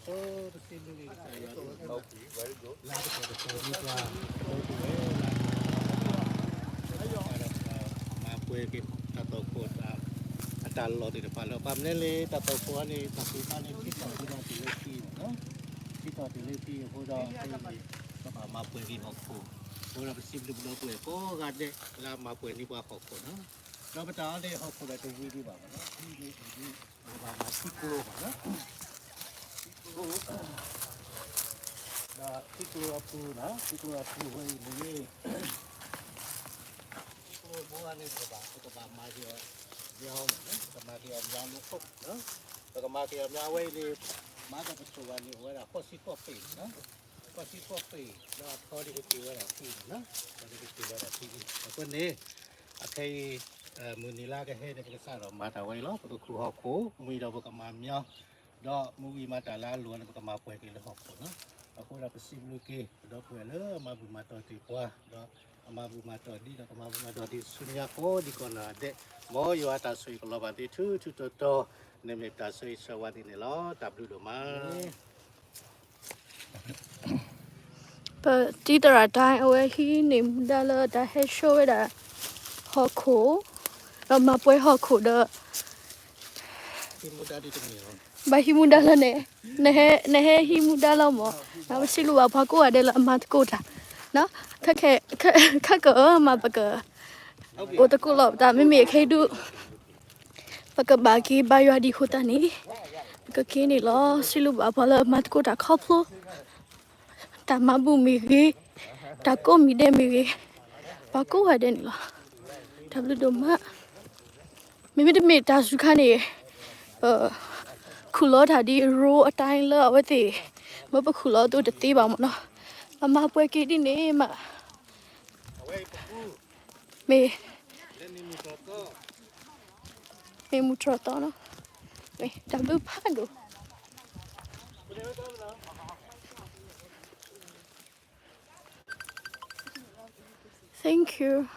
ပစံးဘျုးက့ၤကစၢ်ယွၤလၢ လါတကတီၢ်တကတီၢ်န့ၣ်ပှၤ ဒီပုၢ်ဝဲၢ်လၢ မၤပှဲၤက့ၤတၢ်သွၣ်ခိၣ် အတၢ်လီၢ်သ့ၣ်တဖၣ်လၢ ဘၣ်မနုၤလဲၣ် တၢ်သွၣ်ခိၣ်အံၤန့ၣ် တၢ်သွၣ်ခိၣ်န့ၣ် ထံကီၢ်အဃိဒီးတုၤလၢခံန့ၣ်လီၤ. ထံကီၢ်တုၤလၢခံအဃိဒီး အဃိန့ၣ် ပဘၣ်မၤပှဲၤက့ၤဟီၣ်ခိၣ် အဃိဒီးပစံးဘျုးပဒီပုၢ်ဝဲၢ်ကိးဂၤဒဲး လၢအမၤပှဲၤန့ၢ်ပှၤဟီၣ်ခိၣ်လီၤ. ဒီးပတၢ်အီၤန့ၣ် ဟီၣ်ခိၣ်ဒီးတဝံၤဒံးဘၣ်မ့ၢ်နီၤ, ပဘၣ်မၤထံကျိမ့ၢ်နီၤ, ထံကျိ ဒီးထံကျိအပူၤနီၤ, ထံကျိအပူၤဝဲအံၤန့ၣ် ထံကျိအပူၤန့ၣ် ပကဘၣ် ပကဘၣ်မၤက့ၤအီၤ မျီးမ့ၢ်နီၤ, ပကမၤက့ၤအီၤမျီးမ့ၢ်ခိၣ်နီၤ, ပကမၤက့ၤအီၤမျီးဝဲအံၤန့ၣ် မၤကပဆိၣ်ဘၣ်န့ၣ် အိၣ်ဝဲဒၣ်ဃိးဆံဃိးပ့ၢ်နီၤ, ဃိးဆံဃိးပ့ၢ် ဒီးအထီဒ်ကတ့ၢ်ဝဲဒၣ်ထံန့ၣ်နီၤ, အထီဒ်ကတ့ၢ်ဝဲဒၣ်ထံန့ၣ်, အဃိန့ၣ် အခဲအံၤ မုၢ်နံၤလၢကဟဲန့ၣ် ပကစးထီၣ်မၤတၢ်ဝဲအံၤလီၤ, ပကခူၣ်ဟီၣ်ခိၣ် မ့ၢ်ဒီးပကမၤမျီး ဒီးမ့ၢ်ဝံၤမၤတၢ်လၢအလိၤန့ၣ် ပကမၤပှဲၤက့ၤလၢဟီၣ်ခိၣ်လီၤ. အဃိဒီးပစံးဘျုးက့ၤ ပဒီပုၢ်ဝဲၢ်လၢအမၤဘူၣ်မၤတီၢ်တ့ၢ်ပှၤ ဒီးအမၤဘူၣ်မၤတီၢ်ဒ်ဒီးကမၤဘူၣ်မၤတီၢ်ဒ်ဆူညါကိးဒံကိးနီၢ်ဒဲး, မ်ယွၤအတၢ်ဆိၣ်ဂ့ၤကလီၤဘၣ်သုထူထူတီတီ, န့ၣ်မ့ၢ်တၢ်ဆိၣ်ဂ့ၤဆၢဝါသ့ၣ်န့ၣ်လီၤ. တၢ်ဘျုးဒိၣ်မး. ပတံတရၣ်တၢ် အဝဲဟံးန့ၢ်မူဒါလၢတၢ်ဟဲဆှၢဝဲဒၣ် ဟီၣ်ခိၣ်, ဒီးမၤပှဲၤဟီၣ်ခိၣ်ဒီး ဘၣ်ဟံးမူဒါလၢန့ၣ်, နဟဲဟံးမူဒါလီၤမ့ၢ်, ပစံးဘျုးဘၣ်ပှၤကိးဂၤဒဲးလၢအမၤသကိးတၢ်, ခါကမၤပက အိၣ်သကိးလီၤပသး မ့မ့ၢ်ခဲဒုး ပကဘၣ်က့ၤဘါယွၤဒ်အဃိသတးန့ၣ်, ပကက့ၤန့ၣ်လီၤ. စံးဘျုးဘၣ်ပှၤလၢအမၤသကိးတၢ်ခီဖျိ တၢ်မၤဘူၣ်မ့ၢ်ဂ့ၤ, တၢ်ကိးမံၤဒဲးမ့ၢ်ဂ့ၤ, ပှၤကိးဂၤဒဲးန့ၣ်လီၤ. တၢ်ဘျုးဒိၣ်မး. မ့မ့ၢ်တမ့ၢ်တၢ်စူၤခါန့ၣ် ခူၣ်လီၤတၢ်ဒ် rule အတၢ်လၢအဝဲသ့ၣ် မ့ၢ်ပခူၣ်လီၤအသိးတသ့ဘၣ်မ့ၢ်နီၤ, ပမၤပှဲၤက့ၤဒ်န့ၣ်မး မ့ၢ် မ့ၢ်မုၢ်တြီၢ်သီနီၤ, မ့ၢ်တၢ်ဘျုးဖးဒိၣ်. Thank you.